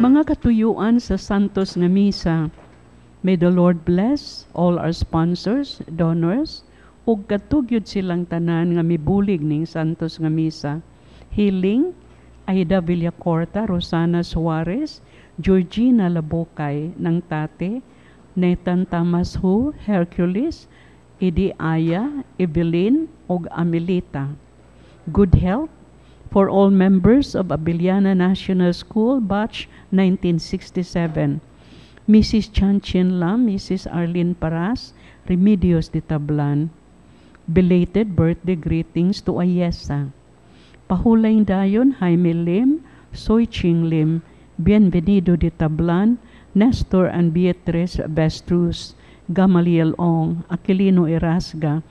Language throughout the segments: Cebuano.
Mga katuyuan sa Santos nga Misa. May the Lord bless all our sponsors, donors, ug katugyod silang tanan nga mibulig ning Santos nga Misa. Healing, Aida Villacorta, Rosana Suarez, Georgina Labokay ng Tate, Nathan Tamashu, Hercules, Idi Aya, Evelyn, ug Amelita. Good health for all members of Abellana National School, Batch 1967. Mrs. Chan Chin Lam, Mrs. Arlene Paras, Remedios de Tablan. Belated birthday greetings to Ayesa. Pahulay dayon, Jaime Lim, Soy Ching Lim, Bienvenido de Tablan, Nestor and Beatrice Bestrus, Gamaliel Ong, Aquilino Erasga,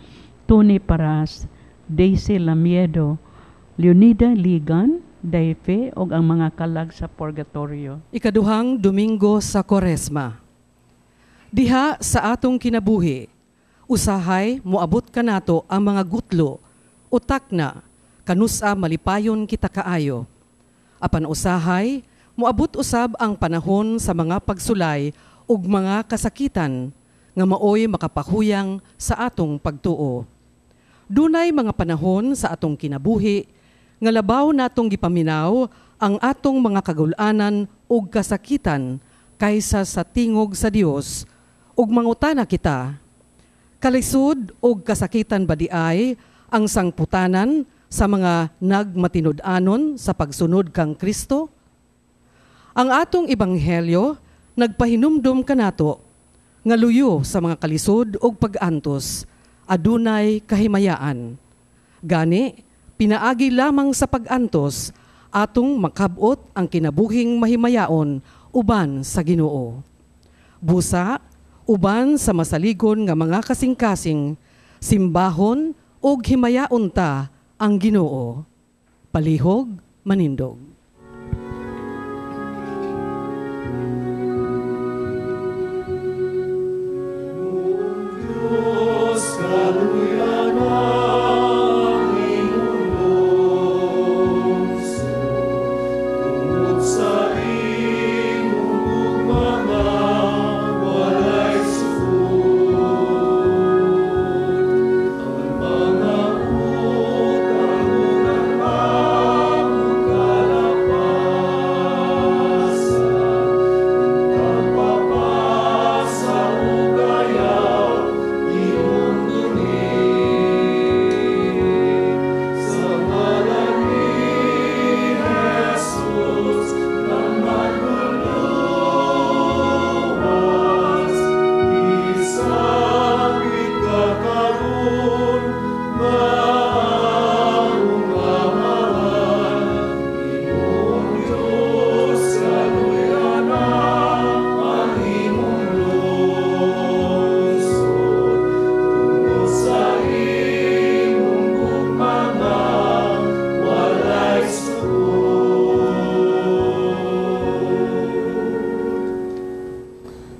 Tony Paras, Daisy Lamiedo, Leonida Ligan, Daife, ug ang mga kalag sa Purgatorio. Ikaduhang Domingo sa Koresma. Diha sa atong kinabuhi, usahay moabot kanato ang mga gutlo, utak na, kanusa malipayon kita kaayo. Apan usahay, moabot usab ang panahon sa mga pagsulay ug mga kasakitan nga maoy makapahuyang sa atong pagtuo. Dunay mga panahon sa atong kinabuhi nga labaw natong gipaminaw ang atong mga kagul-anan ug kasakitan kaysa sa tingog sa Dios ug mangutana kita. Kalisod ug kasakitan ba di ay ang sangputanan sa mga nagmatinud-anon sa pagsunod kang Kristo? Ang atong ebanghelyo nagpahinumdom kanato nga luyo sa mga kalisod ug pag-antos adunay kahimayaan. Gani pinaagi lamang sa pag-antos atong makabot ang kinabuhing mahimayaon uban sa Ginoo. Busa uban sa masaligon nga mga kasing-kasing, simbahon ug himayaon ta ang Ginoo. Palihog manindog. Diyos, kaluyan ang imong lungsod, tungod sa imong gugma nga walay suod. Ang mga utang ug ang among kalapasan, ipapasa ug ayaw hinumdumi. Sa ngalan ni Jesus nga manluluwas, isakit ka karon nga among Amahan. Ginoong Diyos, kaluyan ang imong lungsod, tungod sa imong gugma nga walay suod.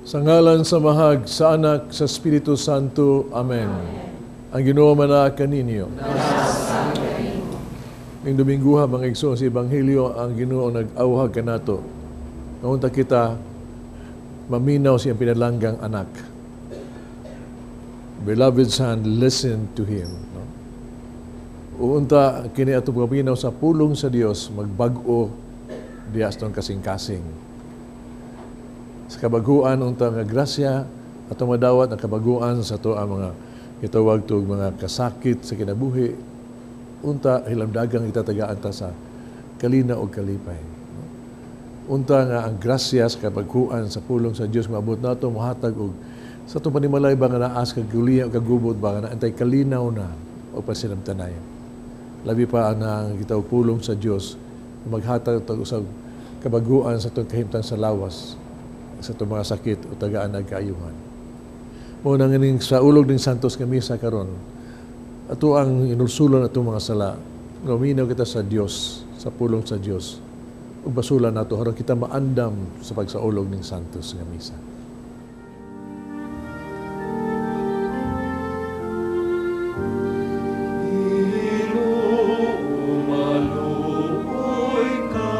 Sa ngalan sa Mahag, sa Anak, sa Espiritu Santo. Amen. Ang Ginoo manaa kaninyo. Ning Dominguha, mga igsoon sa Ebanghelyo, ang Ginoo nag-awhag kanato. Naunta kita maminaw siyang pinalanggang anak. Beloved son, listen to him. No? Uunta kini atong paminaw sa pulong sa Dios, magbag-o diya sa atong kasing-kasing. Sa kabaguan unta nga grasya atong madawat ang kabaguan sa ato ang mga gitawag tog mga kasakit sa kinabuhi, unta hilamdagang itatagaan ta sa kalina og kalipay. Unta nga ang grasya sa kabaguan sa pulong sa Dios maabot nato, mohatag og sa atong panimalay ba nga naas kag guliya o kagubot ba nga naantay kalinaw na o pasinabtanay. Labi pa ang gitawag pulong sa Dios maghatag og usab kabaguan sa atong kahimtang sa lawas, sa atong mga sakit o tagaan nagkaayuhan. Mao nang ining sa ulog ning Santos nga misa karon, ato ang inulsulan atong mga sala. Ngaminaw kita sa Dios, sa pulong sa Dios. Ug basulan nato aron kita maandam sa pagsaulog ning Santos nga misa. Ginoo, maluoy ka.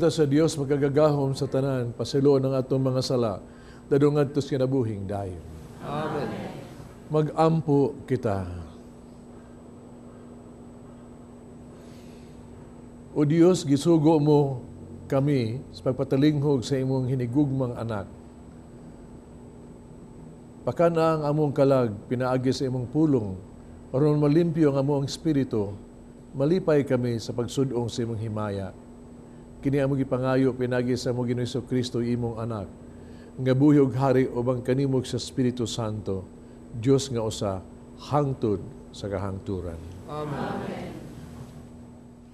Manalangin kita sa Dios makagagahom sa tanan, pasayloon ang atong mga sala, dadong ngadto sa kinabuhing dayon. Amen. Magampo kita. O Dios, gisugo mo kami sa pagpatalinghog sa imong hinigugmang anak. Pakana ang among kalag, pinaagi sa imong pulong, aron malimpyo ang among espiritu, malipay kami sa pagsudong sa imong himaya. Kini among gipangayo pinaagi sa among Ginoong Hesukristo, imong anak, nga buhi ug hari ubang kanimo sa Espiritu Santo, Dios nga usa, hangtod sa kahangturan. Amen.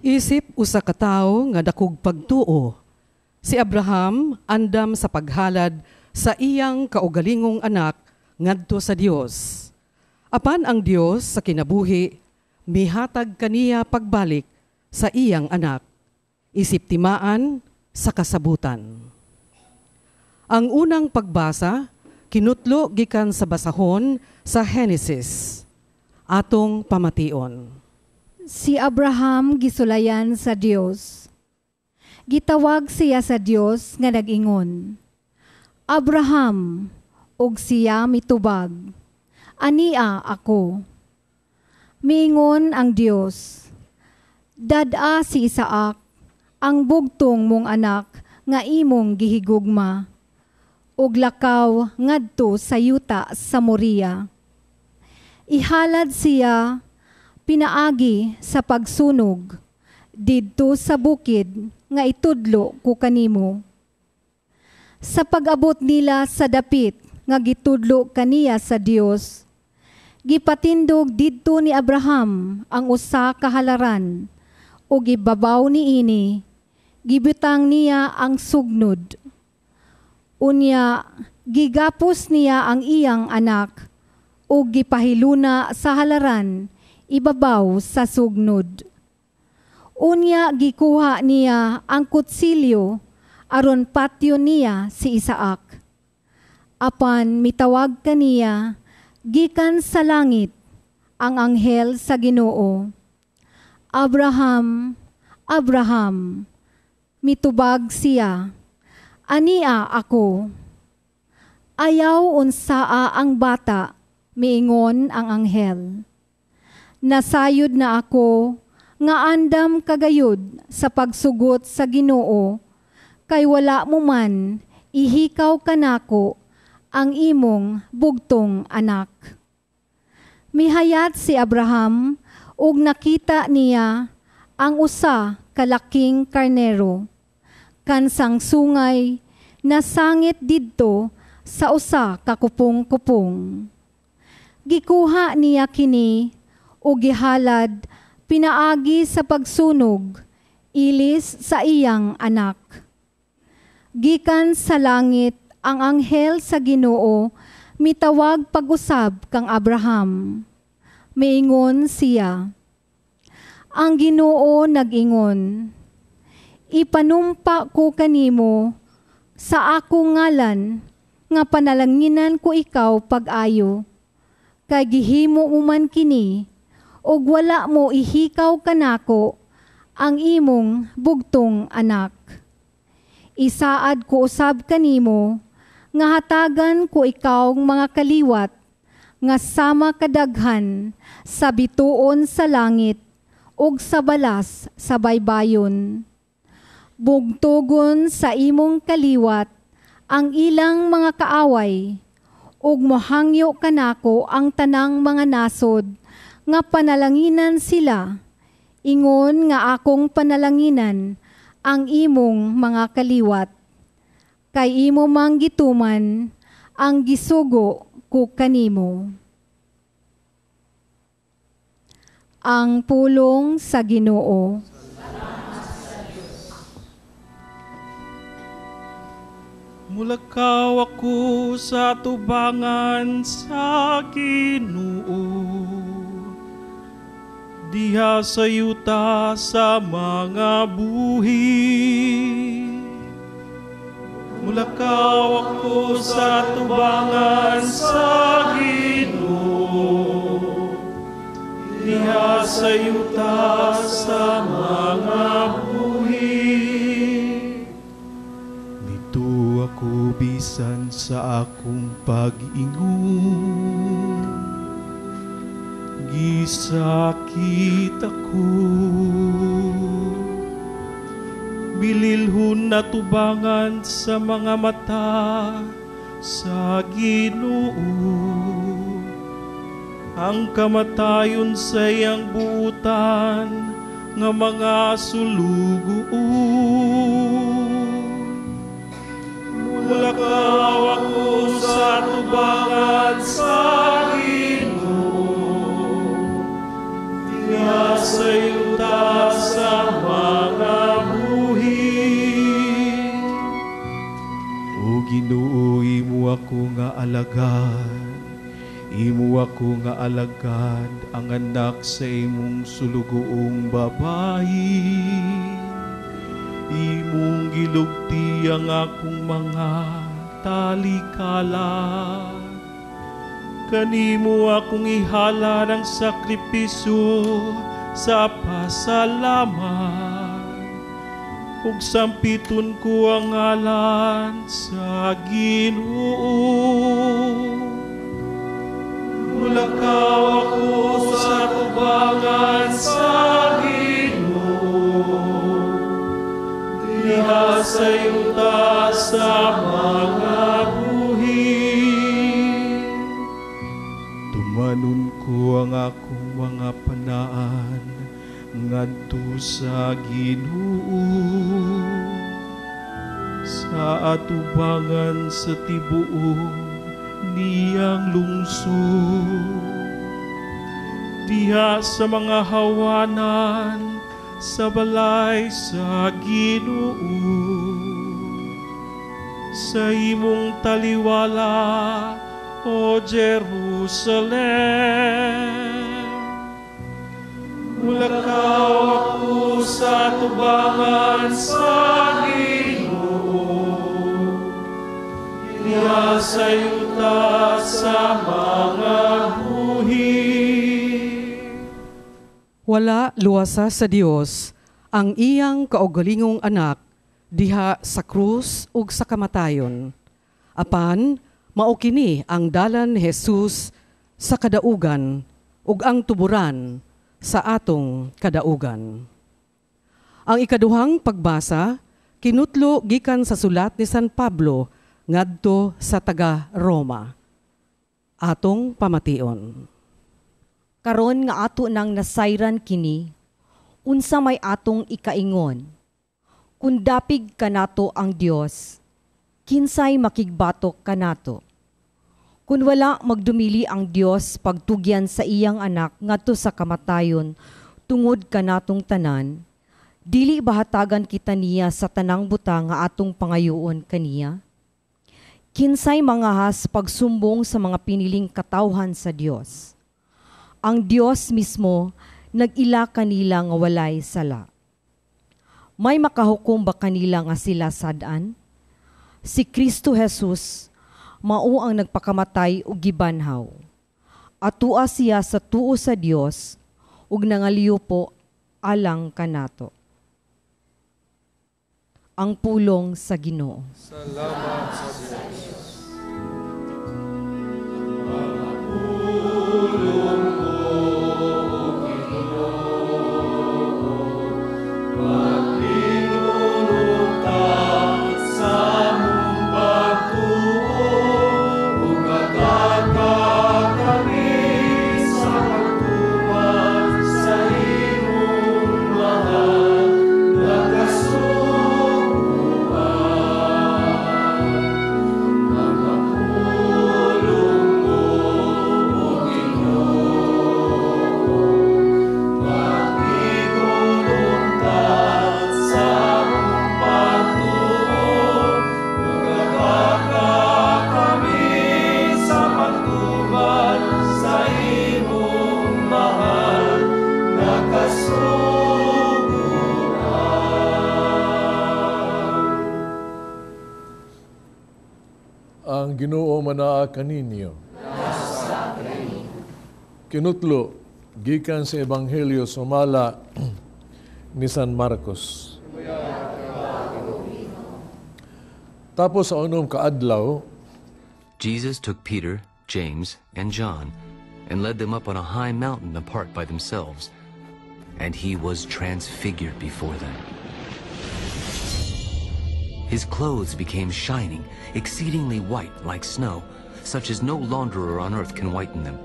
Isip usa ka tawo nga dakog pagtuo. Si Abraham andam sa paghalad sa iyang kaugalingong anak ngadto sa Dios. Apan ang Dios sa kinabuhi mihatag kaniya pagbalik sa iyang anak. Isip timaan sa kasabutan. Ang unang pagbasa kinutlo gikan sa basahon sa Henesis. Atong pamation. Si Abraham gisulayan sa Dios. Gitawag siya sa Dios nga nag-ingon, Abraham, ug siya mitubag, Ania ako. Miingon ang Dios, Dad-a si Isaac, ang bugtong mong anak nga imong gihigugma, ug lakaw ngadto sa yuta sa Moria. Ihalad siya pinaagi sa pagsunog didto sa bukid nga itudlo ko kanimo. Sa pag-abot nila sa dapit nga gitudlo kaniya sa Dios, gipatindog didto ni Abraham ang usa ka halaran ug ibabaw niini gibutang niya ang sugnod. Unya gigapos niya ang iyang anak ug gipahiluna sa halaran ibabaw sa sugnod. Unya gikuha niya ang kutsilyo aron patyo niya si Isaac. Apan mitawag kaniya gikan sa langit ang anghel sa Ginoo. Abraham, Abraham, mitubag siya, Ania ako. Ayaw unsaa ang bata, miingon ang anghel. Nasayod na ako nga andam kagayod sa pagsugot sa Ginoo, kay wala mo man ihikaw kanako ang imong bugtong anak. Mihayat si Abraham ug nakita niya ang usa kalaking karnero, kansang sungay nasangit didto sa usa ka kupong-kupong. Gikuha niya kini ug gihalad pinaagi sa pagsunog ilis sa iyang anak. Gikan sa langit ang anghel sa Ginoo mitawag pag-usab kang Abraham. Miingon siya, ang Ginoo nag-ingon, ipanumpa ko kanimo sa akong ngalan nga panalanginan ko ikaw pag-ayo, kay gihimo mo man kini ug wala mo ihikaw kanako ang imong bugtong anak. Isaad ko usab kanimo nga hatagan ko ikaw mga kaliwat nga sama kadaghan sa bituon sa langit ug sa balas sa baybayon. Bugtugon sa imong kaliwat ang ilang mga kaaway ug mohangyo kanako ang tanang mga nasod nga panalanginan sila, ingon nga akong panalanginan ang imong mga kaliwat. Kay imo mang gituman ang gisugo ko kanimo. Ang pulong sa Ginoo. Mulakaw ako sa tubangan sa Ginoo, diha sa yuta sa mga buhi. Mulakaw ako sa tubangan sa Ginoo, diha sa yuta sa mga buhi. Ako bisan sa akong pag-ingon, gisakit ako. Bililhon na tubangan sa mga mata sa Ginoo ang kamatayon sa iyang buutan nga mga sulugoon. Mulakaw ako sa tubangan sa Ginoo, diha sa yuta sa mga buhi. O Ginoo, imo ako nga alagad, imo ako nga alagad, ang anak sa imong sulugoong babayi. Imong gilugti ang akong mga talikala. Kanimo akong ihala ng sakripisyo sa pasalamat, ug sampiton ko ang ngalan sa Ginoo. Mulakaw ako sa tubangan sa Ginoo, diha sa yuta sa mga buhi. Tumanon ko ang akong mga panaan ngadto sa Ginoo, sa atubangan sa tibuok niyang lungsod, diha sa mga hawanan sa balay sa Ginoo. Sa imong taliwala, O Jerusalem, mulakaw ako sa tubangan sa Ginoo, diha sa yuta sa mga buhi. Wala luwasa sa Dios ang iyang kaugalingong anak diha sa krus ug sa kamatayon. Apan mao kini ang dalan ni Jesus sa kadaugan ug ang tuburan sa atong kadaugan. Ang ikaduhang pagbasa kinutlo gikan sa sulat ni San Pablo ngadto sa taga Roma. Atong pamation. Karon nga ato nang nasayran kini, unsa may atong ikaingon? Kun dapig kanato ang Dios, kinsay makigbatok kanato? Kun wala magdumili ang Dios pagtugyan sa iyang anak ngadto sa kamatayon tungod kanatong tanan, dili bahatagan kita niya sa tanang butang nga atong pangayoon kaniya? Kinsay mangahas pagsumbong sa mga piniling katawhan sa Dios? Ang Dios mismo nag-ila kanila nga walay sala. May makahukom ba kanila nga sila sad-an? Si Kristo Jesus mao ang nagpakamatay ug gibanhaw. Atua siya sa tuo sa Dios ug nangaliupo alang kanato. Ang pulong sa Ginoo. Salamat sa Dios. Ang Ginoo manaa kaninyo. Kinutlo gikan sa Ebanghelyo sumala ni San Marcos. Tapos sa unom ka adlaw, Jesus took Peter, James, and John, and led them up on a high mountain apart by themselves. And he was transfigured before them. His clothes became shining, exceedingly white like snow, such as no launderer on earth can whiten them.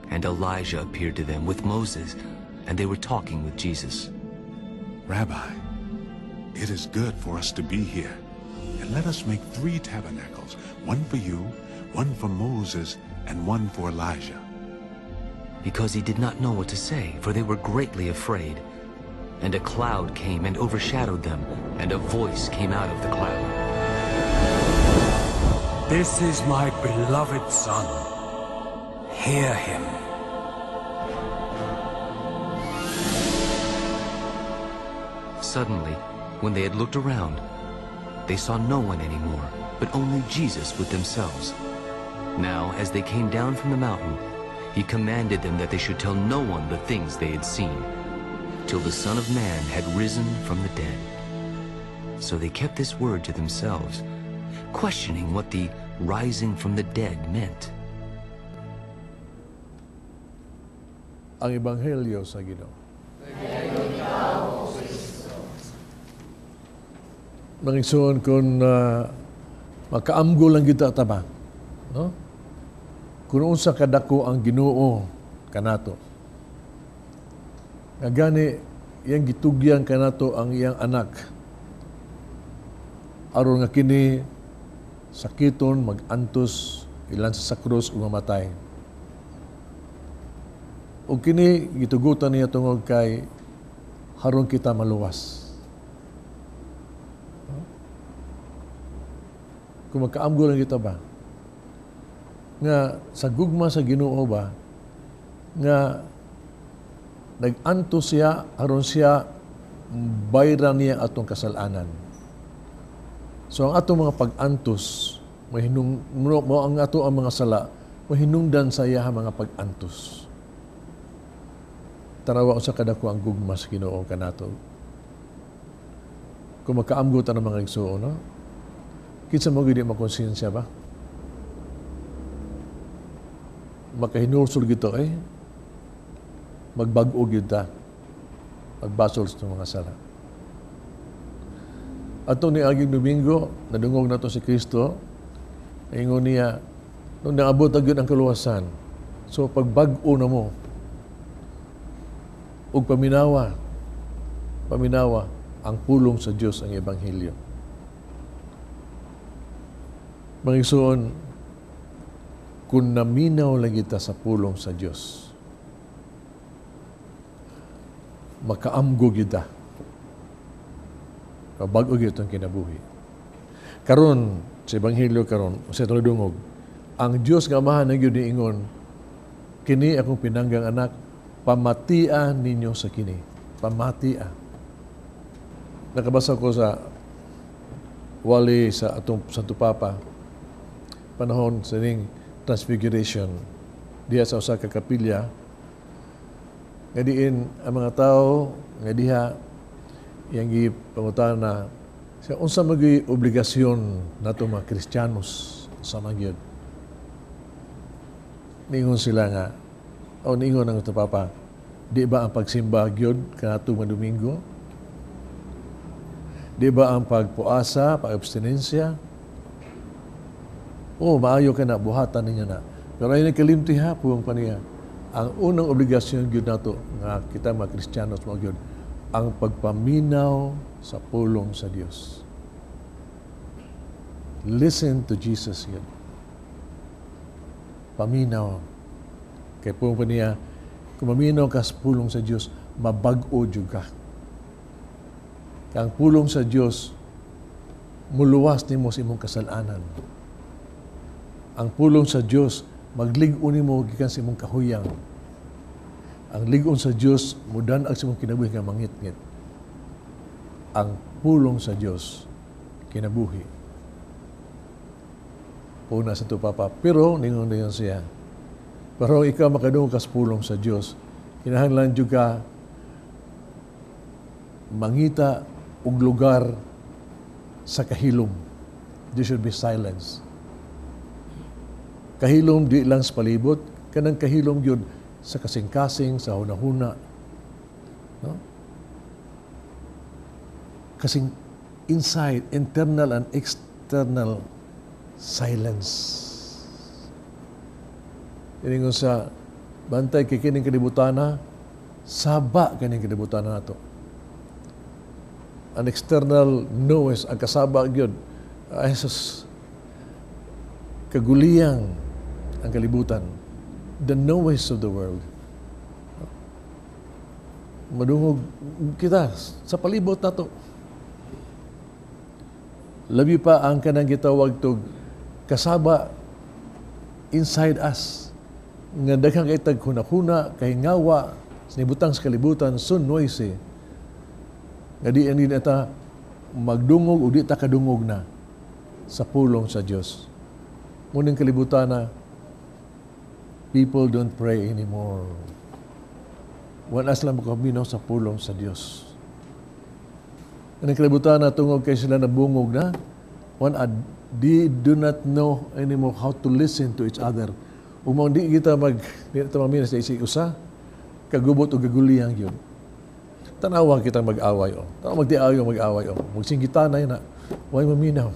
And Elijah appeared to them with Moses, and they were talking with Jesus. Rabbi, it is good for us to be here. And let us make three tabernacles, one for you, one for Moses, and one for Elijah. Because he did not know what to say, for they were greatly afraid. And a cloud came and overshadowed them, and a voice came out of the cloud. This is my beloved Son. Hear him. Suddenly, when they had looked around, they saw no one anymore, but only Jesus with themselves. Now, as they came down from the mountain, he commanded them that they should tell no one the things they had seen, till the Son of Man had risen from the dead. So they kept this word to themselves, questioning what the rising from the dead meant. Ang Ebanghelyo sa Ginoo. Mga igsoon, kung makaamgo lang kita ta ba, no? Kung unsa kadako ang Ginoo kanato. Nga gani iyang gitugyan kanato ang iyang anak aron nga kini sakiton, magantos, ilansa sa krus ug mamatay. Ug kini gitugutan niya tungod kay haron kita maluwas. Kung magkaamgo lang kita ba nga sa gugma sa Ginoo ba nga nag-antos siya aron siya bayran niya atong kasalanan. So ang atong mga pag-antos mahinung mo ang ato ang mga sala mahinungdan sa iya mga pag-antos. Tanawa unsa kadako ang gugma sa Ginoo kanato. Kung magkaamgo ta ng mga igsuon, no? Kinsa mo gyud makonsensya ba? Makahinulsol gito eh. Magbag-o gyud ta. Magbasol sa mga sala. Ato ni aging Domingo, nadungog nato si Kristo, ingon niya, nung naabot na gyud ang kaluwasan, so pagbag-o na mo, ug paminawa, paminawa ang pulong sa Dios, ang Ebanghelyo. Mga igsoon, kung naminaw lang kita sa pulong sa Dios, makaamgo kita. Kabag-o gyud itong kinabuhi. Karon sa Ebanghelyo karon, sa itong dungog, ang Dios nga Amahan na gyud niingon, kini akong pinanggang anak, pamatia ninyo sa kini. Pamatia. Nakabasa ko sa wali sa atong Santo Papa, panahon sa ning Transfiguration, diha sa usa ka kapilya, nga diin ang mga tao nga diha iyang gipangutana siya, unsa man gyud obligasyon nato mga Kristiyanos sa man gyud. Ningon sila nga, o ningon ang Santo Papa, di ba ang pagsimba gyud kanato mga Domingo? Di ba ang pagpuasa, pag-abstinensya? O, maayo ka na, buhatan ninyo na. Pero ay nagkalimti ha, puwang pa niya. Ang unang obligasyon gyud nato nga kita mga Kristiyanos mga gyud, ang pagpaminaw sa pulong sa Dios. Listen to Jesus yun. Paminaw. Kay puwang pa niya, kung maminaw ka sa pulong sa Dios, mabag-o jud ka. Kang pulong sa Dios, muluwas nimo sa imong kasalanan. Ang pulong sa Dios, maglig-on nimo gikan sa imong kahuyang. Ang lig-on sa Dios, mudan-ag sa imong kinabuhi nga mangitngit. Ang pulong sa Dios, kinabuhi. Puna sa Santo Papa, pero ningon ningon siya. Pero ikaw makadungog ka sa pulong sa Dios, kinahanglan jud ka mangita og lugar sa kahilom. There should be silence. Kahilom di lang sa palibot, kanang kahilom gyud sa kasing-kasing, sa hunahuna. No? Kasing inside, internal and external silence. Iningon sa bantay kay kining kalibutana, saba kining kalibutana nato. An external noise, ang kasaba gyud, ay sus, kaguliyang ang kalibutan. The noise of the world. Madungog kita sa palibot nato. Labi pa ang kanang gitawag tog kasaba inside us nga daghang kay tag hunahuna, kahingawa sa nibutang sa kalibutan, so noisy nga di ani ta magdungog o di ta kadungog na sa pulong sa Dios. Muning kalibutan na people don't pray anymore. Wala sila makaminaw sa pulong sa Dios. Ang kalibutan na tungod kay sila nabungog na, one they do not know anymore how to listen to each other. Ug mao di kita mag di ta mamina sa isig usa, kagubot o gaguliyang yun. Tanawa kita mag-away o. Tanawa magdiayo mag-away o. Magsinggitanay na. Why maminaw?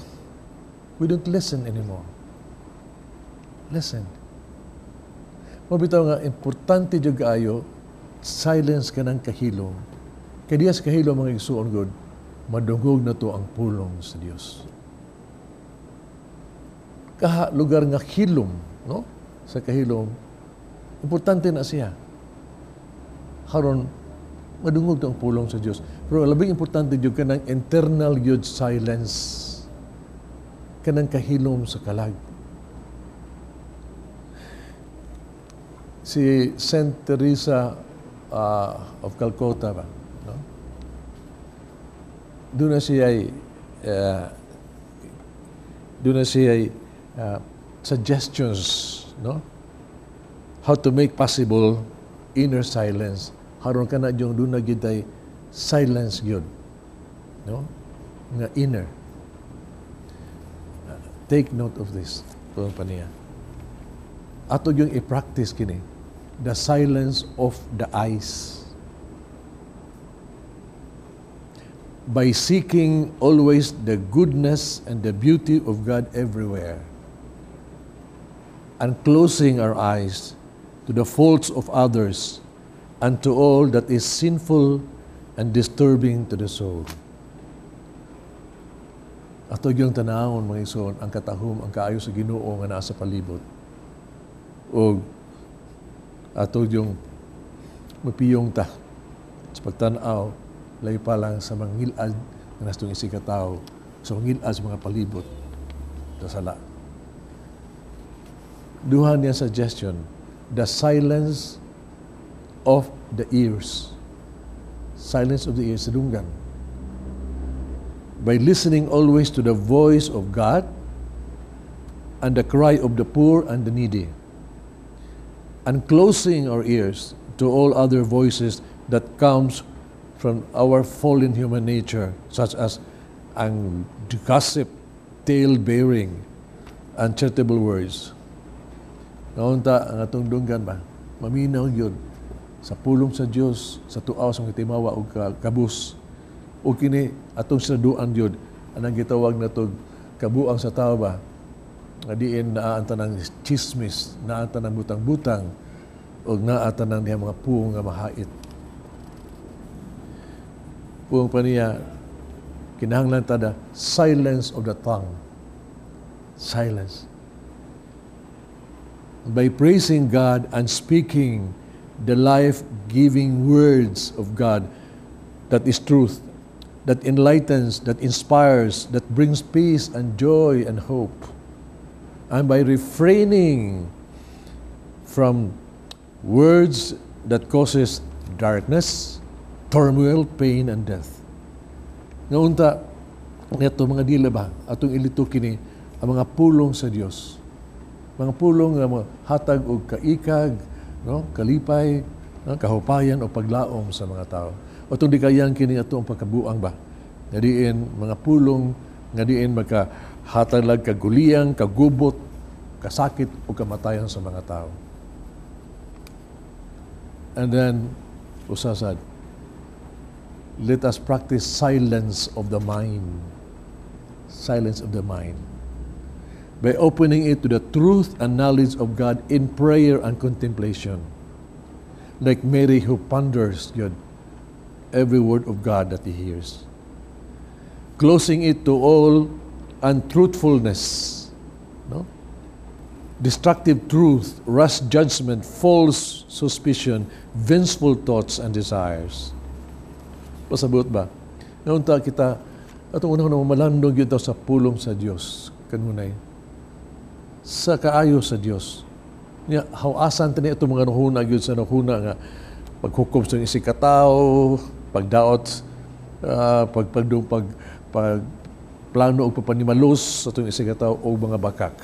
We don't listen anymore. Listen. Mao bitaw nga importante jud kaayo silence kanang kahilom. Kay diya sa kahilom, mga igsuon gud, madungog na to ang pulong sa Dios. Kaha lugar nga hilom, no? Sa kahilom, importante na siya. Haron madungog to ang pulong sa Dios. Pero labing importante jud kanang internal gyud silence. Kanang kahilom sa kalag. Si Saint Teresa of Calcutta ba, no? Doon na siya suggestions, no? How to make possible inner silence. Haron ka na yung doon na gyud ay silence gyud, no? Nga inner. Take note of this. Tuon pa niya. Ato yung i-practice kini. The silence of the eyes. By seeking always the goodness and the beauty of God everywhere, and closing our eyes to the faults of others and to all that is sinful and disturbing to the soul. Ato yung tanawon, mga igsoon, ang katahom, ang kaayo sa Ginoo nga naa sa palibot. O ato yung mapiyong ta sa pagtanaw, layo pa lang sa mga ngilad nga nastong isig katao, sa mga ngilad sa mga palibot sa sala. Duha niya suggestion, the silence of the ears. Silence of the ears sa dunggan. By listening always to the voice of God and the cry of the poor and the needy, and closing our ears to all other voices that comes from our fallen human nature, such as ang gossip, tale-bearing, and charitable words. Naunta ang atong dunggan ba? Maminaw yun sa pulong sa Dios, sa tuaw sa mga timawa o kabus. O kini atong sinaduan yun, anang gitawag na to kabuang sa tao ba? Nga diin naa ang tanang chismis, naa ang tanang butang-butang, o naa ang tanang diha mga puong nga mahait. Puong pa niya, kinahanglan ta the silence of the tongue. Silence. By praising God and speaking the life-giving words of God that is truth, that enlightens, that inspires, that brings peace and joy and hope. And by refraining from words that causes darkness, turmoil, pain, and death. Ngaunta, neto mga dila ba, atong ilito kini ang mga pulong sa Dios. Mga pulong nga mga hatag og kaikag, no? Kalipay, no? Kahupayan o paglaom sa mga tao. O itong di kayang kini ato ang pagkabuang ba? Nga diin mga pulong, nga diin maka Hatag lang kaguliyang, kagubot, kasakit o kamatayan sa mga tao. And then, usa sad, let us practice silence of the mind. Silence of the mind. By opening it to the truth and knowledge of God in prayer and contemplation. Like Mary, who ponders God, every word of God that he hears. Closing it to all untruthfulness, no? Destructive truth, rash judgment, false suspicion, vengeful thoughts and desires. Pasabot ba? Ngayon kita, atong unang malandong gyud sa pulong sa Dios kanunay. Sa kaayo sa Dios. Nya hawasan tani itong mga nuhuna gyud sa nuhuna nga paghukom sa isig katao, pagdaot, pag pag pag, pag plano og pagpanimalos sa atong isig katao o mga bakak.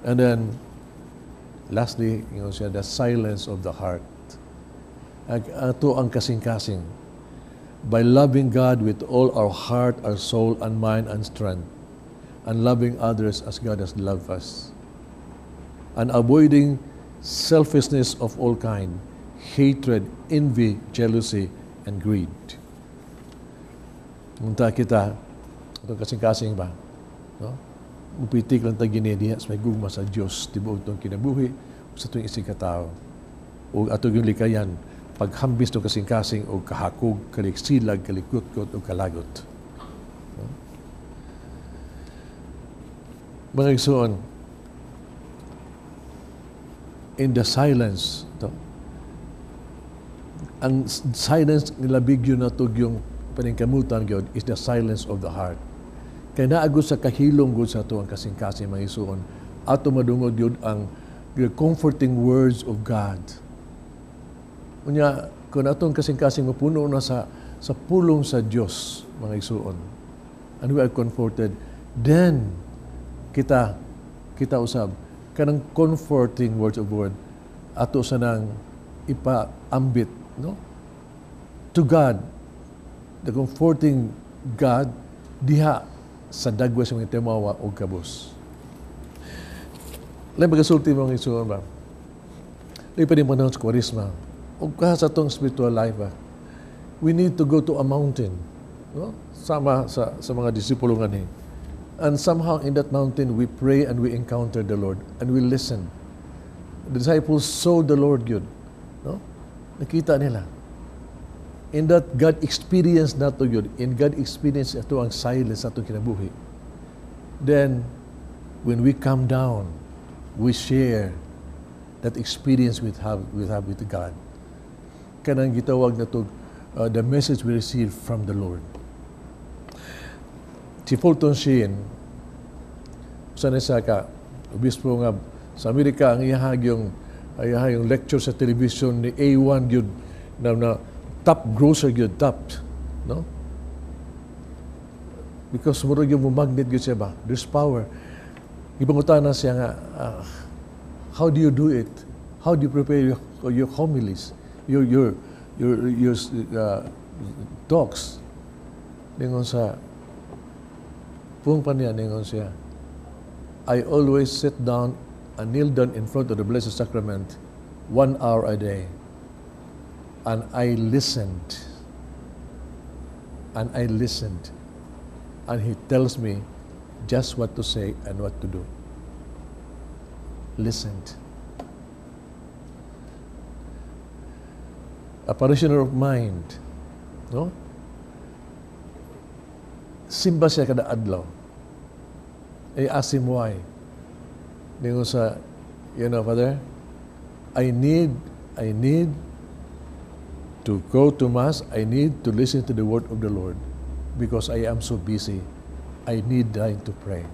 And then lastly, ingon siya, the silence of the heart. Ato ang kasing-kasing by loving God with all our heart, our soul, and mind and strength, and loving others as God has loved us, and avoiding selfishness of all kind, hatred, envy, jealousy, and greed. Unta kita, atong kasing-kasing ba? No? Mupitik lang ta gini diha sa may gugma sa Dios tibuok atong kinabuhi sa atong isig katao. O ato yung likayan, paghambis no kasing-kasing o kahakog, kaliksilag, kalikutkot o kalagot. No? Mga igsoon, in the silence, to, ang silence nilabig yun na yung paningkamutan gyud is the silence of the heart. Kay naagod sa kahilom gud sa ato ang kasing-kasing, mga igsoon, ato madungog gyud ang the comforting words of God. Unya, kung atong kasing-kasing mapuno na sa pulong sa Dios, mga igsoon, and we are comforted, then kita usab kanang comforting words of word ato sa nang ipaambit, no, to God, the comforting God diha sa dagway sa mga timawa o kabus. Lain pagkasulti, mga igsoon ba? Lain pa din panahon sa Kwaresma. O ka sa atong spiritual life ba? We need to go to a mountain. No? Sama sa mga disipulo nga ni. And somehow in that mountain, we pray and we encounter the Lord and we listen. The disciples saw the Lord gyud. No? Nakita nila. In that God experience nato gyud, in God experience ato ang silence atong kinabuhi. Then, when we come down, we share that experience we have with God. Kanang gitawag na to, the message we receive from the Lord. Si Fulton Sheen, usa na sa ka obispo nga sa Amerika, ang iyahag yung lecture sa television ni A1 gyud na top grosser gyud, top, no, because murag yung magnet gyud siya ba, there's power. Gipangutana siya nga, "How do you do it? How do you prepare your homilies, your talks?" Ningon sa pung pa niya, ningon siya, "I always sit down and kneel down in front of the Blessed Sacrament one hour a day. And I listened. And I listened. And he tells me just what to say and what to do." Listened. A parishioner of mine, no? Simba siya kada adlaw. I asked him why. Ningon sa, "Father, I need to go to Mass. I need to listen to the word of the Lord because I am so busy. I need time to pray."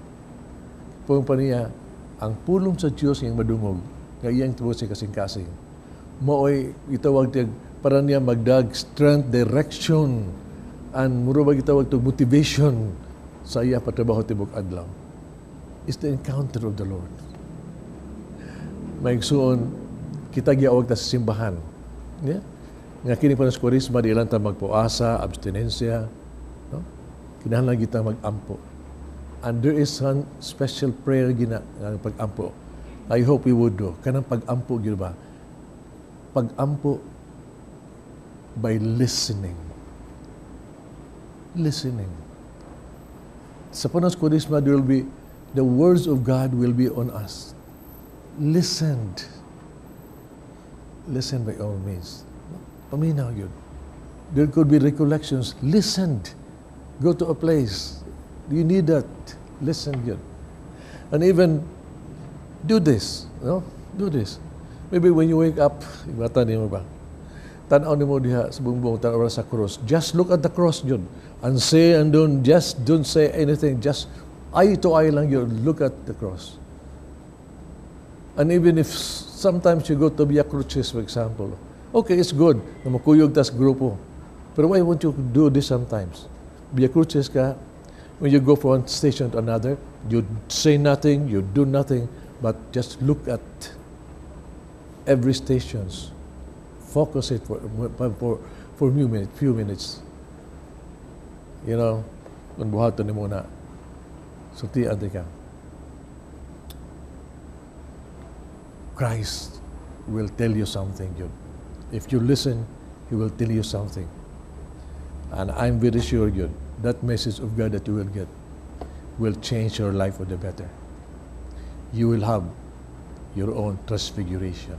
Pung pa niya, ang pulong sa Diyos iyang madungog, nga iyang tubo sa kasing-kasing. Maoy gitawag tiyag para niya magdag strength, direction, and muro ba gitawag to motivation sa iya patrabaho tibok adlaw. Is the encounter of the Lord. Maigsuon, kita giawag ta sa simbahan. Yeah? Nga kini pa sa Kwaresma, di lang ta magpuasa, abstinensya. No? Kinahanglan kita mag-ampo. And there is one special prayer gina nga pag-ampo. I hope we would do. Kanang pag-ampo gyud ba? Pag-ampo by listening. Listening. Sa panahon sa Kwaresma, there will be, the words of God will be on us. Listened. Listen by all means. Paminaw yun. There could be recollections. Listened. Go to a place. You need that. Listen yun. And even do this. No? Do this. Maybe when you wake up, ibata nimo ba? Tan-aw nimo diha sa bumbong, tan-aw sa cross. Just look at the cross yun. And say and don't, just don't say anything. Just eye to eye lang yun. Look at the cross. And even if sometimes you go to Via Crucis, for example, okay, it's good na makuyog tas grupo. Pero why won't you do this sometimes? Via Crucis ka, when you go from one station to another, you say nothing, you do nothing, but just look at every stations. Focus it for few minutes. You know, kung buhaton nimo na, sultian di ka. Christ will tell you something, Jude. If you listen, He will tell you something. And I'm very sure, Jude, that message of God that you will get will change your life for the better. You will have your own transfiguration.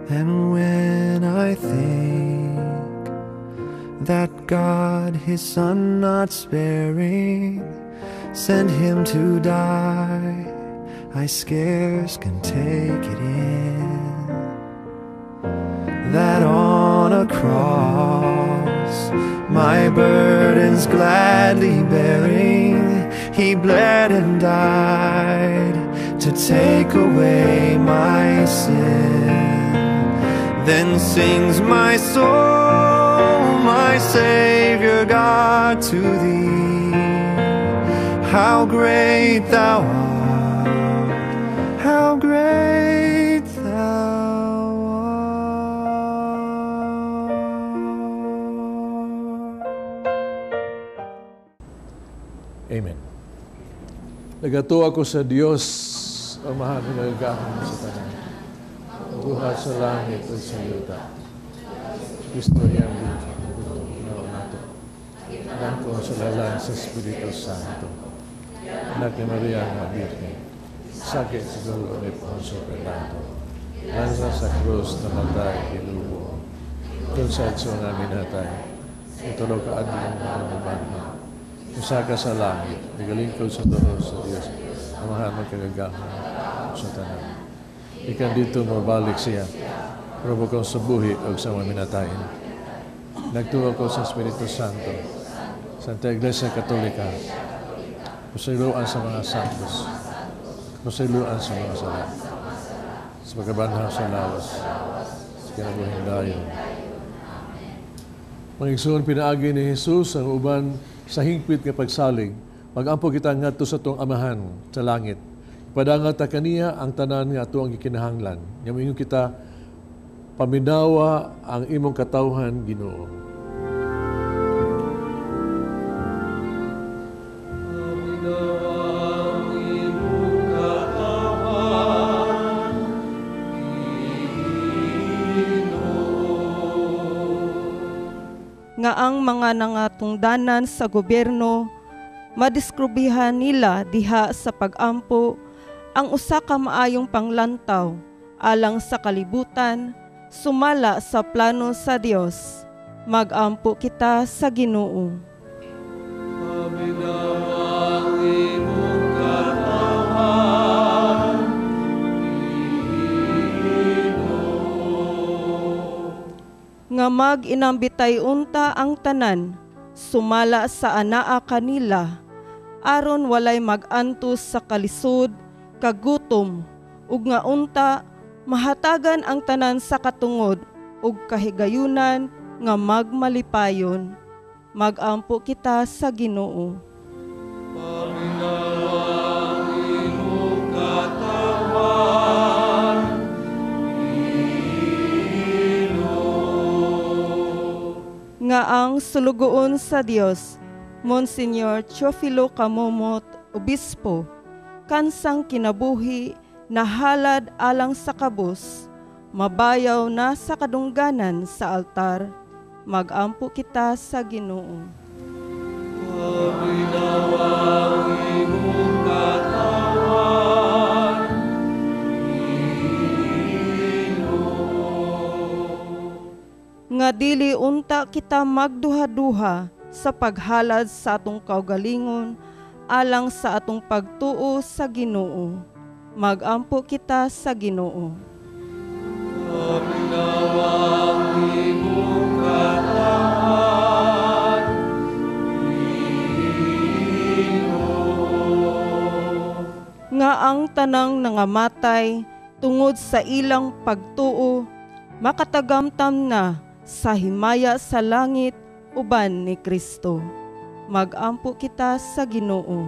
And when I think that God, His Son not sparing, sent Him to die, I scarce can take it in. That on a cross, my burdens gladly bearing, He bled and died to take away my sin. Then sings my soul, my Savior God, to Thee. How great Thou art, how great Thou art. Amen. Nagatuo ako sa Dios, Amahan nga nagagahom sa tanan. Buhat sa langit at sa yuta. Kristo iyang Ginoo nato. Nangko sa lalan sa Espiritu Santo. Anak ni Maria nga Birhen. Sakit sa dulo ni Poncio Pilato. Lansa sa krus na matay gilubo. Kung sa nga minatay. Itulo ka adlaw nga mabanha. Usa ka sa langit, nagalingkod sa tuo sa Dios, Amahan magkagagahom sa tanan. Ikan dito mabalik siya, pero bukod sa buhi o sa mga minatayin. Nagtuo ko sa Espiritu Santo, Santa Iglesia Katolika, pasayloan sa mga santos, pasayloan sa mga sala, sa pagkabanhaw sa lawas, sa kinabuhing dayon. Mga igsoon, pinaagi ni Jesus ang uban sa hingpit nga pagsalig, magampo kita ngadto sa atong Amahan sa langit. Ipadangat ta kaniya ang tanan nga ato ang gikinahanglan. Nya moingon kita, paminawa ang imong katawhan, Ginoo. Paminawa ang imong katawhan, Ginoo. Nga ang mga nangatungdanan sa gobyerno madiskrubihan nila diha sa pag-ampo ang usa ka maayong panglantaw alang sa kalibutan sumala sa plano sa Dios. Mag-ampo kita sa Ginoo. Paminawa ang imong katawhan, Ginoo. Nga mag-inambitay unta ang tanan sumala sa anaa kanila, aron walay mag-antos sa kalisod, kagutom, ug nga unta mahatagan ang tanan sa katungod ug kahigayunan nga magmalipayon. Mag-ampo kita sa Ginoo. Paminawa ang imong katawhan, Ginoo. Nga ang sulugoon sa Dios Monsignor Teofilo Camomot, Obispo, kansang kinabuhi nahalad alang sa kabus, mabayaw na sa kadungganan sa altar. Magampo kita sa Ginoo. Nga dili unta kita magduha-duha sa paghalad sa atong kaugalingon alang sa atong pagtuo sa Ginoo. Magampo kita sa Ginoo. Nga ang tanang nangamatay tungod sa ilang pagtuo makatagamtam na sa himaya sa langit uban ni Kristo. Magampo kita sa Ginoo.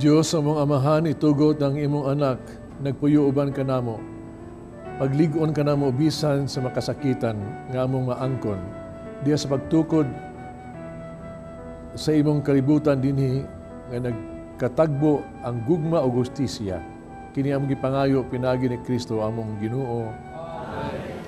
Diyos among Amahan, itugot ang imong anak, nagpuyo uban kanamo. Paglig-on kanamo bisan sa makasakitan nga among maangkon. Diya sa pagtukod sa imong kalibutan dinhi nga nagkatagbo ang gugma o gustisya. Kini among gipangayo pinaagi ni Kristo among Ginoo. Amen.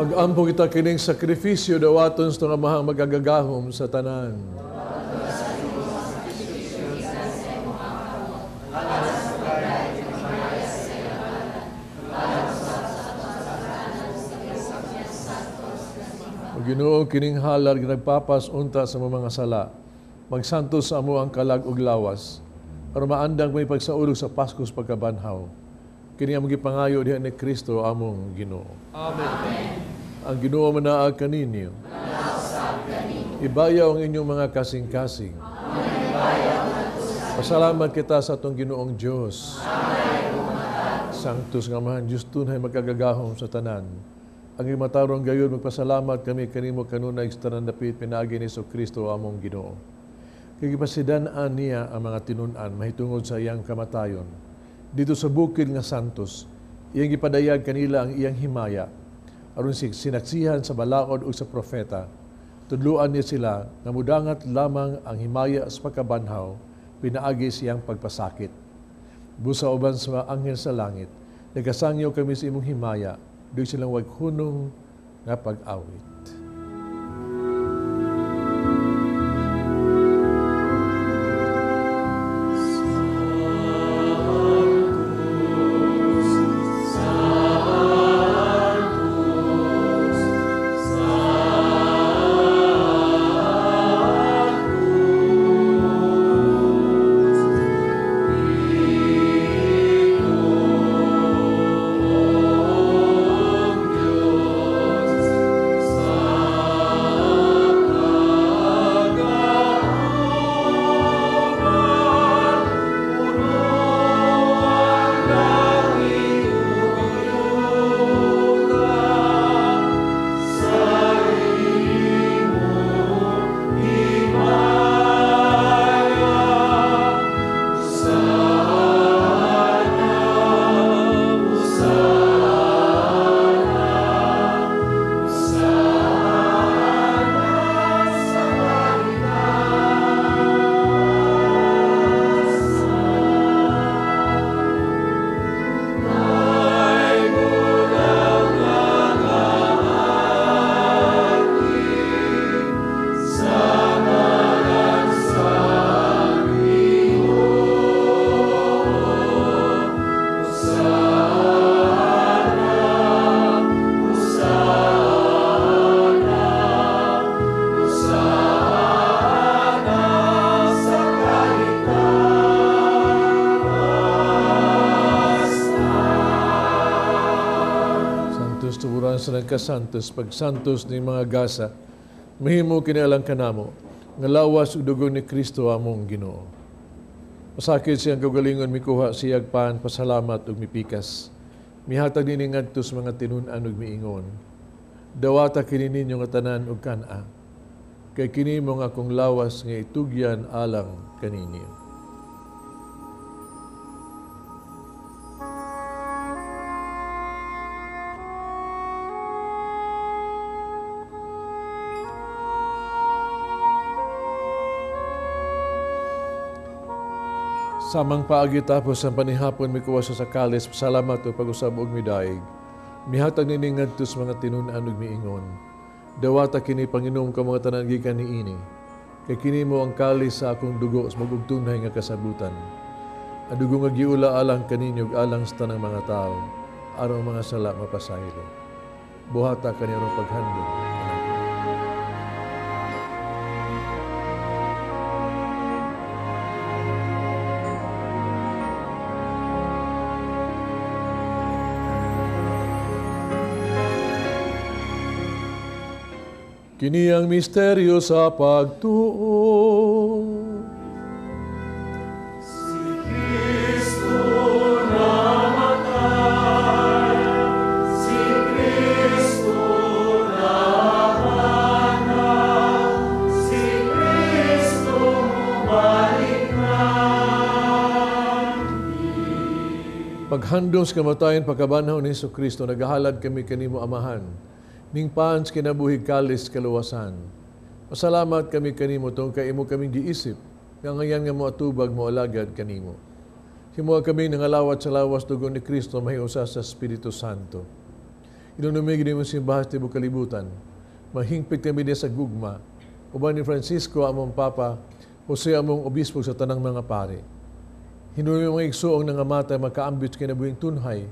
Magampo kita kining sakripisyo dawaton sa amahang magagagahom sa tanan. O Ginoo, kining halad nagpapas unta sa mga sala. Magsantos sa amo ang kalag ug lawas. Aron maandang may pagsaulog sa Paskos pagkabanhaw. Kini among gipangayo diha ni Kristo among Ginoo. Amen. Ang Ginoo manaag kaninyo. Ibayaw ang inyong mga kasing-kasing. Pasalamat kita sa atong Ginoong Dios. Sanctus nga Amahan, Diyos tunay magkagagahom sa tanan. Ang imatarong gayon, magpasalamat kami kanimo kanunay sa tanan dapit pinaagi ni Kristo among Ginoo. Kay gipasidan-an niya ang mga tinun-an mahitungod sa iyang kamatayon. Dito sa bukid nga Santos, iyang gipadayag kanila ang iyang himaya. Aron sinaksihan sa balaod ug sa propeta, tudluan niya sila nga mudangat lamang ang himaya sa pagkabanhaw, pinaagi siyang pagpasakit. Busa uban sa mga anghel sa langit, nagkasangyo kami sa imong himaya, doon silang wag hunong nga pag-awit. Sa nagkasantos, pagsantos ni mga gasa, mahimo kinialang kanamo, nga lawas ug dugo ni Kristo among Ginoo. Masakit siyang kaugalingon mikuha siyag pan, pasalamat ug mipikas. Mihatag nini ngadto sa mga tinun-an ug miingon. Dawata kini ninyo nga tanan ug kan-a, kay kini mo nga akong lawas nga itugyan alang kaninyo. Samang paagi tapos ang panihapon mikuha sa kalis, pasalamat o pag-usab og midaig. Mihatag nini ngadto sa mga tinun-an ug miingon. Dawata kini Panginoon ka mga tanan gikan niini. Kay kini mo ang kalis sa akong dugo sa magugtunhay nga kasabutan. Ang dugo nga giula alang kaninyo ug alang sa tanang mga tawo, aron mga sala mapasaylo. Buhata kani aron paghandom. Kini ang misteryo sa pagtuo. Si Kristo namatay, si Kristo napangaw, si Kristo mubalik na. Paghandom sa kamatayon, pagkabanhaw ni Hesus Kristo, nagahalad kami kanimo Amahan. Ning pans kinabuhi kalis kaluwasan. Pasalamat kami kanimo tungkol kay imo kaming giisip, nga ngayan nga moatubag moalagad kanimo. Himoa kami nangalawat sa lawas dugo ni Kristo mahiusa sa Espiritu Santo. Inunumig ni mo simbahan sa tibok kalibutan. Mahingpit kami niya sa gugma. Uban ni Francisco among Papa, Jose among Obispo sa tanang mga pare. Hinumi mga igsuong nangamatay makaambit kinabuhing tunhay.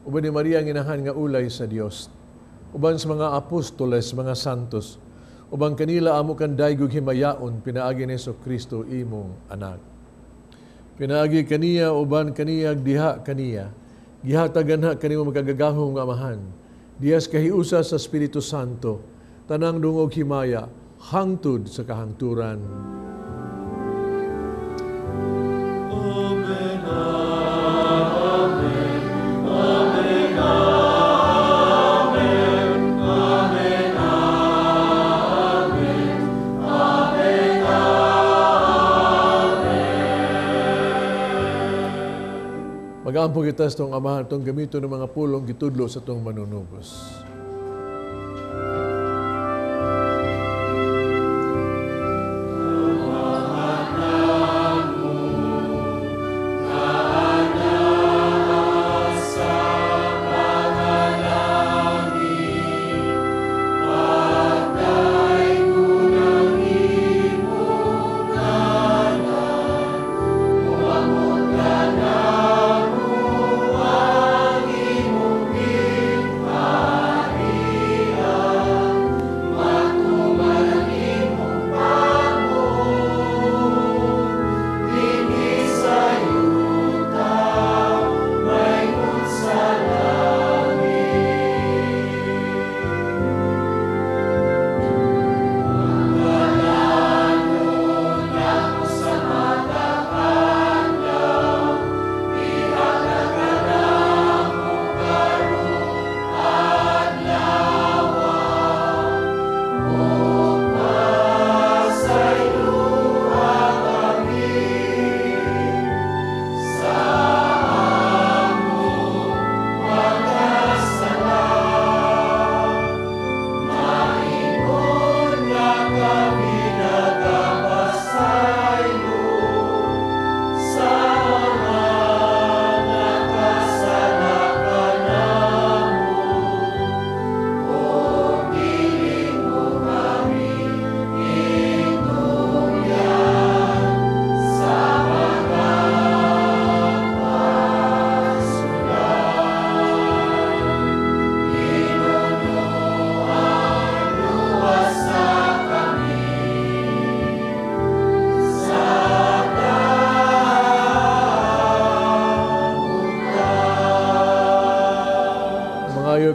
Uban ni Maria ang inahan nga ulay sa Dios. Uban sa mga apostoles, mga santos, uban kanila amo kan daygog himayaon, pinaagi ni Jesucristo imong anak. Pinaagi kaniya, uban kaniya, diha kaniya, gihatagan ha kanimo makagagahom nga amahan, diyas kahiusa sa Espiritu Santo, tanang dungog himaya, hangtod sa kahangturan. Amen, amen, amen, amen, amen, amen, amen, amen. Mag-aampo kita sa itong amahan, itong gamito ng mga pulong gitudlo sa itong manunubos.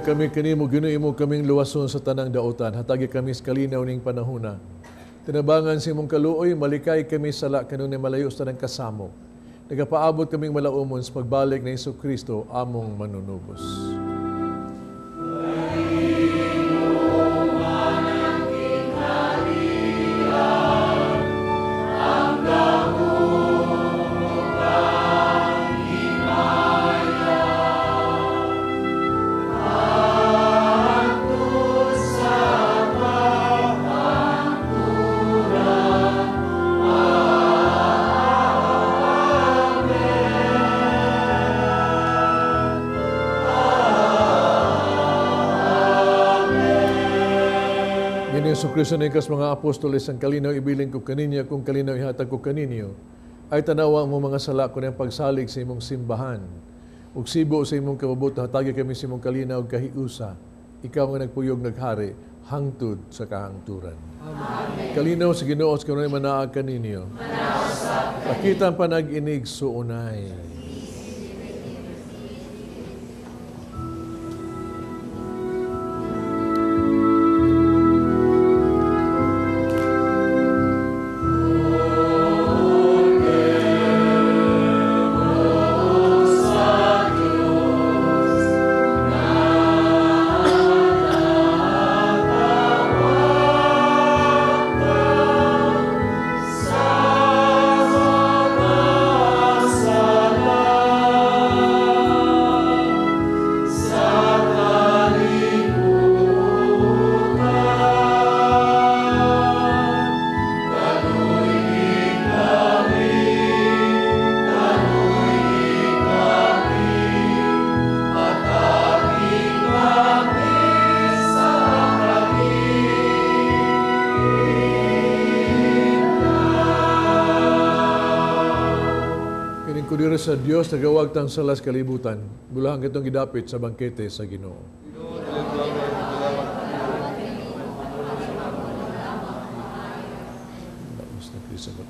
Nagpanguyab kami kanimo, Ginoo, imo kaming luwason sa tanang daotan. Hatagi kami sa kalinaw ning panahona. Tinabangan sa imong kaluoy, malikay kami sala kanunay malayo sa tanang kasamo. Nagapaabot kaming malaumon sa pagbalik ni Hesus Kristo among manunubos. Kristo ni kas mga apostoles, ang kalinaw ibilin ko kaninyo, kung kalinaw ihatag ko kaninyo, ay tanawa mo mga sala ko ng pagsalig sa imong simbahan. Ug sibo sa imong kababot, hatagi kami sa imong kalinaw kahiusa. Ikaw nga nagpuyog naghari, hangtod sa kahangturan. Amen. Kalinaw sa Ginoo sa kanunay manaag kaninyo. Pakita ang panag-inig suunay. Sa Dios nagawag tang salas kalibutan, bulahan kitong gidapit sa bangkete sa Ginoo. Tapos na Kristo ba?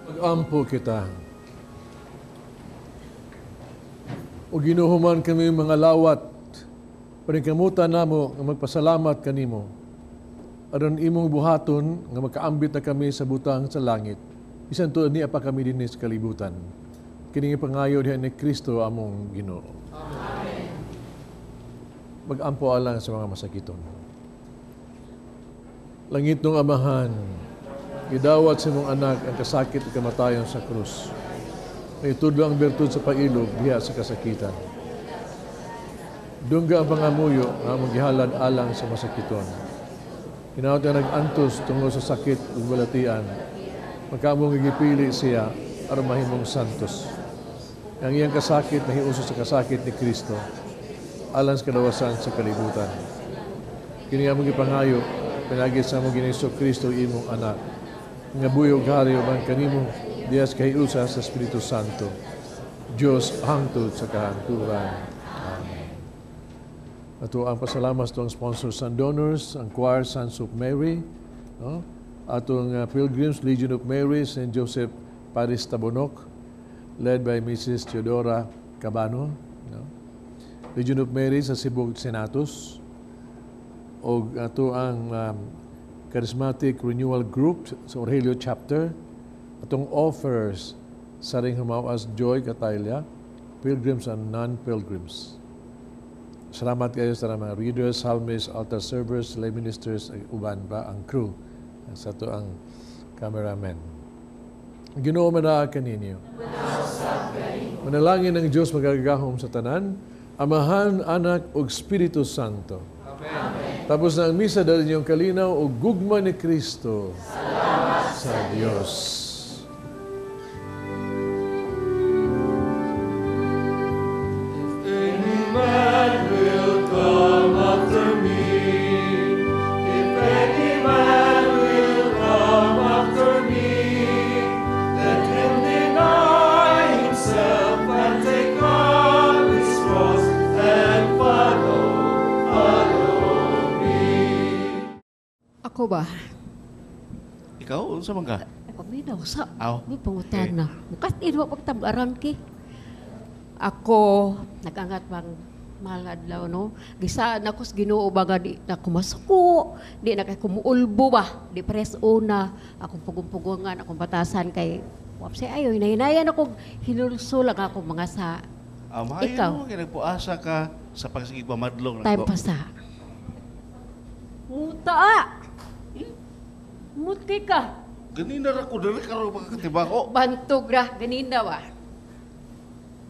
Magampo kita. O ginuhuman kami mga lawat, paningkamutan namo nga magpasalamat kanimo. Aron imong buhaton nga makaambit na kami sa butang sa langit. Bisan tuod niya pa kami dinhi sa kalibutan. Kini pangayo diha ni Kristo among Ginoo. Amen. Magampo alang sa mga masakiton. Langit nung Amahan, gidawat sa imong anak ang kasakit at kamatayon sa krus. May tudlo ang bertud sa pailog diha sa kasakitan. Dungga ang pangamuyo nga among gihalad alang sa masakiton. Hinaot nga nag-antos tungod sa sakit ug balatian, magkaamong gipili siya aron mahimong santos. Ang iyang kasakit nahiuso sa kasakit ni Kristo alang sa kadawasan sa kalibutan. Kini among gipangayo Pinagi sa among Ginoong Kristo imong anak nga buhi ug hari uban kanimo diha sa kahiusa sa Espiritu Santo. Dios hangtod sa kahangturan. Amen. Ato ang pasalamat sa atong sponsors and donors, ang Choir Sons of Mary, no? Atong Pilgrims Legion of Mary, St. Joseph Paris Tabunok, led by Mrs. Theodora Cabano, no? Legion of Mary sa Cebu Senatus, o ato ang Charismatic Renewal Group sa Aurelio Chapter, atong offers sa ring Humawas Joy Catayla, Pilgrims and Non-Pilgrims. Salamat kayo sa mga readers, psalmists, altar servers, lay ministers, uban pa ang crew sa ato ang cameraman. Ginoo manaa kaninyo. Manalangin ng Diyos magagahom sa tanan, Amahan, Anak, ug Espiritu Santo. Amen. Tapos na ang misa dahil inyong kalinaw o gugma ni Kristo. Salamat sa Diyos. If any man will come after me, if any man will come after me, let him deny himself and take up his cross and follow, follow me. Ako ba? Ikaw, unsa man ka? Paminaw sa. Aw. May pangutan na. Mukat inwa pagtabaran ki. Ako, nagangat bang mahal adlaw, no? Gisaan ako sa Ginoo ba nga di na kumasuko, di na kay kumuulbo ba, di pares una, akong pugong-pugongan, akong batasan kay wapse ayo, hinahinayan ako, hinulsol ang akong mga sa. Ah, maayo Ikaw. mo, kay nagpuasa ka sa pagsigig pamadlong Time nako. pa sa. Muta! Muti ka. Ganina ra ko diri karon makakatibako. Bantog ra, ganina ba?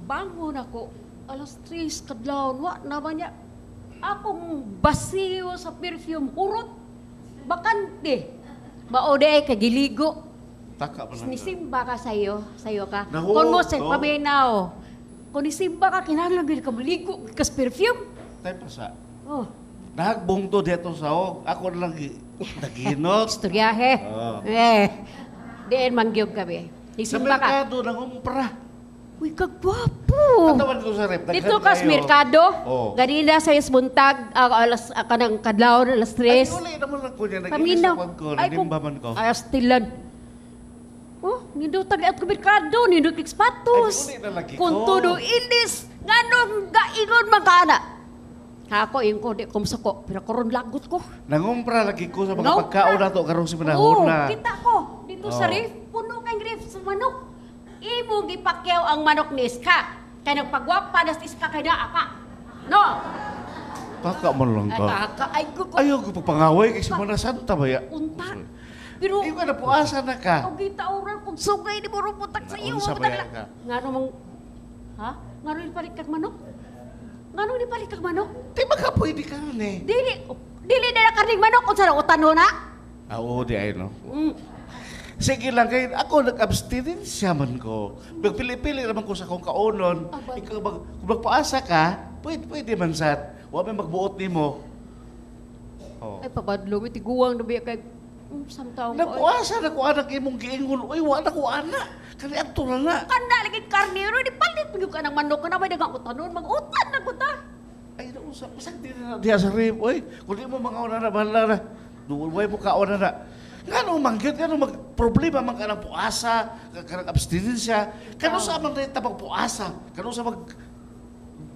Bangon ako, 3:00 kadlawon, wa naman niya. Akong basiyo sa perfume, hurot, bakante. Mao di ay kagiligo. Taka pa lang. Nisimba ka sa'yo, sa'yo ka. Nahu, Kung mo sa no. paminaw, kung nisimba ka, kinahanglan gyud ka maligo kas perfume. Time pa sa. Oh. Nahagbong to dito sa og. Ako na lang naginot. Istoryahe. Oh. Eh, diin mangyog kami. Sa Nisimba ka. merkado nangumpra. Uy, kagwapo. Katawan ko sa rep. daghan Dito ka sa kayo. merkado. Oh. Ganina sa buntag, alas kanang kadlawon 3:00. Ay, uli naman ako niya. Nag-inis Paminaw. ako ko. Ay, Nanimba man ko. Ay, astilan. Oh, nindot ang at merkado, nindot kay sapatos. Ay, uli na lagi ko. Kung todo inis, nganong gaingon man ka na. Ako, ingko, ko, di ko masako, pero karon lagot ko. Nangumpra lagi ko sa mga Nangumpra. pagkaon nato karong si panahon Oo, na. kita ko. Dito sa Oh. ref, puno kang ref sa manok. Imo gipakyaw ang manok ni Iska. Kay nagpagwapa na si Iska kay naa ka. No? Taka man lang Ay, ka. taka. Ay, gugo. Ayaw ko pagpangaway kay Semana Santa ba ya? Unta. Pero, Ikaw na puasa na ka. Og gitauran kung sugay ni mo ruputak sa iyo. Naunsa ba ya ka? Ngano mang ha? Ngano ni palit kag manok? Ngano ni palit kag manok? Di ba ka pwede ka ron eh? Dili dili na karning manok unsa na utano na? Ah, oo, di ay no. Sige lang kay ako nag-abstinensya man ko. Magpili-pili naman ko sa akong kaonon. Ikaw kung magpaasa ka, pwede man sad. Wa may magbuot nimo. Oh. Ay pabadlong tiguang na biya kay samtaw ko. Nagpuasa na ko anak imong giingon. Uy, wa na ko ana. Kani adto na na. Kana lagi karne ro di palit gyud ka ng manok kana may daghang utanon mag-utan na ko ta. Ay nausa pasag di na diha sa rib oy. Kun di mo mangaon na bahala na. Duway mo kaon na na. Ngano mangyud ngano mag problema man kanang puasa, kanang abstinensya. Kano sa man ta magpuasa, kano sa mag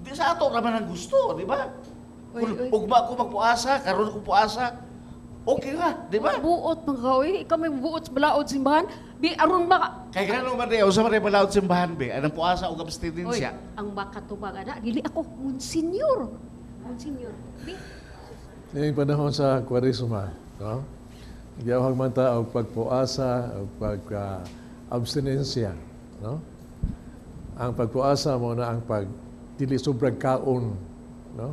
di sa ato ra man ang gusto, di ba? Oy, Kung oy. ugma ko magpuasa, karon ko puasa, okay ra, di ba? Buot man ka oy, ikaw may buot sa balaod simbahan. Bi aron maka Kay ngano man di usa man di balaod simbahan be, anang puasa ug Oy, abstinensya. ang makatubag ana dili ako monsignor. Monsignor. Bi Ngayong panahon sa Kwaresma, no? Nagyawag man ta og pagpuasa og pagka-abstinensya, no? Ang pagpuasa mo na ang pag dili sobrang kaon, no?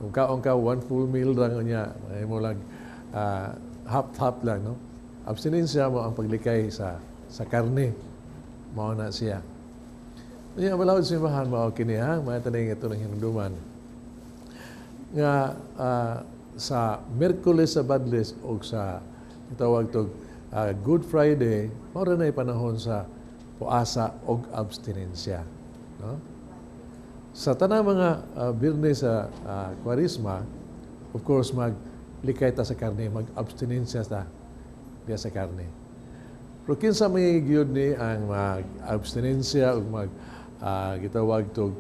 Kung kaon ka one full meal lang niya, may mo lang half-half lang, no? Abstinensya mo ang paglikay sa karne. Mao na siya. Niya balaod simbahan mao kini ha, mga taning ito ng hinumduman. Nga Sa Miyerkules sa Badles o sa tawag to Good Friday, mao ra na panahon sa puasa og abstinensya, no? Sa tanang mga Biyernes sa Kwaresma, of course, maglikay ta sa karne, mag-abstinensya ta diya sa karne. Pero kinsa may gyud ni ang mag-abstinensya o mag gitawag to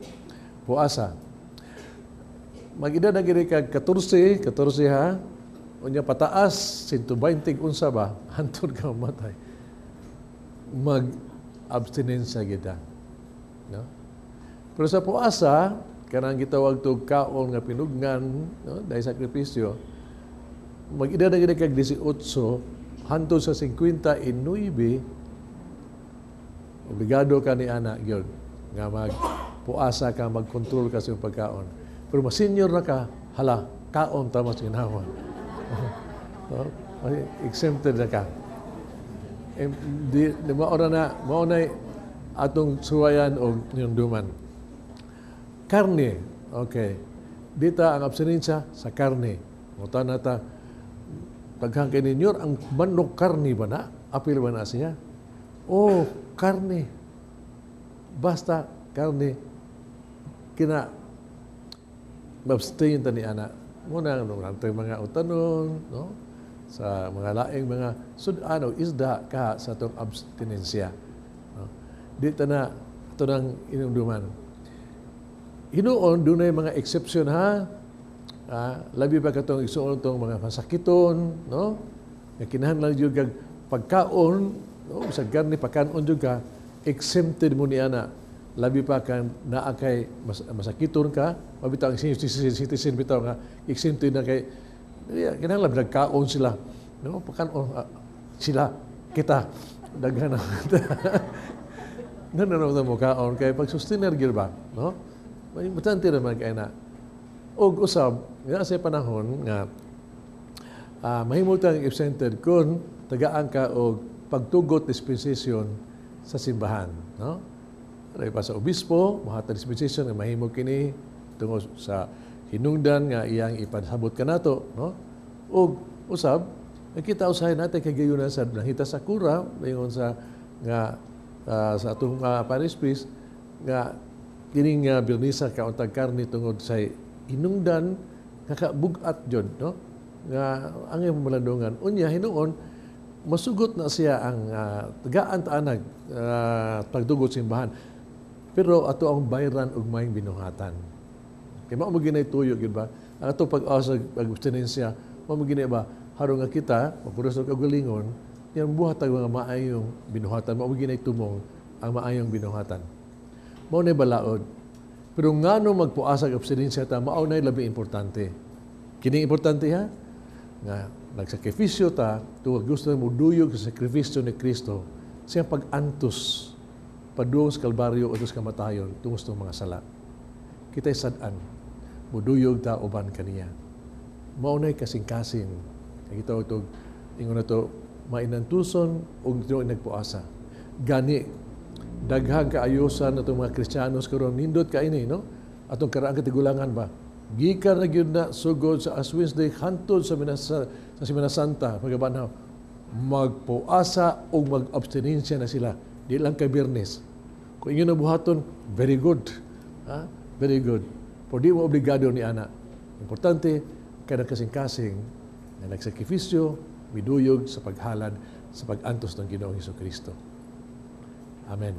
puasa? Mag-edad na gini kag 14, 14 ha, unya pataas, 120 unsa ba, hantod ka mamatay. Mag-abstinensya kita. No? Pero sa puasa, kanang gitawag to kaon nga pinugngan, no, dahil sakripisyo, mag-edad na gini kag 18, hantod sa 59, obligado ka ni ana gyud nga magpuasa ka, magkontrol ka sa iyong pagkaon. Pero mas-senior na ka, hala, kaon ta mas ginawa. No? Exempted na ka. Eh, di mao na, mao na atong suwayan o duman. Karne, okay. Dita ang abstinensya sa karne. Muta na ta, taghang kay ninyo, ang manok karne ba na? Apil ba na siya? Oh, karne. Basta karne. Kina, abstain ta ni ana. Muna, no, mga utanon, no? Sa mga laing mga sudan o isda ka sa itong abstinensya. No? Di ta na ito nang inumduman. Hinuon, doon na mga exception ha. Labi pa katong igsuon tong mga masakiton, no? Nga kinahanglan jud kag pagkaon, no? Sa garni pagkaon jud ka, exempted mo ni ana. Labi pa kan naa kay masakiton ka, mabitaw ang senior citizen bitaw nga exempted na kay yeah, kinahanglan nagkaon sila, no? Pagkaon sila kita daghan na. Nanonood mo kaon kay pag sustainer gyud ba, no? May importante naman kay na. Og usab nga sa panahon nga mahimo tang exempted kung tagaan ka og pagtugot dispensation sa simbahan, no? Aray pa sa obispo, mohatag dispensation nga mahimo kini tungod sa hinungdan nga iyang ipasabot kanato, no? Og usab nakita usahay natin kay gayunan sa nangita sa kura ingon sa nga sa atong parish priest nga kining Biyernesa kauntag karne tungod sa hinungdan nga kabugat jud, no? Nga ang imong malandungan unya hinuon masugot na siya ang tagaan taanag pagdugot simbahan, pero ato ang bayran og maayong binuhatan kay mao man tuyo gyud ba ang ato pag-asa pag-abstinensya, mao man ba harong nga kita magpuros og kaugalingon yang buhat ang mga maayong binuhatan, mao man tumong ang maayong binuhatan, mao na balaod. Pero ngano magpuasa og abstinensya ta, mao na labi importante. Kini importante ha nga nagsakripisyo ta tungod gusto mo duyog sa sakripisyo ni Kristo, siyang pag-antos padung sa Kalbaryo o sa kamatayon tungod sa mga sala. Kita'y sad-an, muduyog ta uban kaniya. Mao na'y kasing-kasing. Kita ito, ingon na to, mainantuson o tinuod nagpuasa. Gani, daghang kaayusan atong mga Kristiyanos karon nindot ka ini, no? Atong karaang katigulangan ba? Gikan na gyud na sugod sa Ash Wednesday hantod sa sa Semana Santa, pagkabanhaw, magpuasa o mag-abstinensya na sila. Di lang kay Biyernes. Kung inyo nabuhaton, very good. Ha? Very good. Pero di mo obligado ni ana. Importante, kada kasing-kasing na nagsakripisyo, miduyog sa paghalad, sa pag-antos ng Ginoong Hesus Kristo. Amen.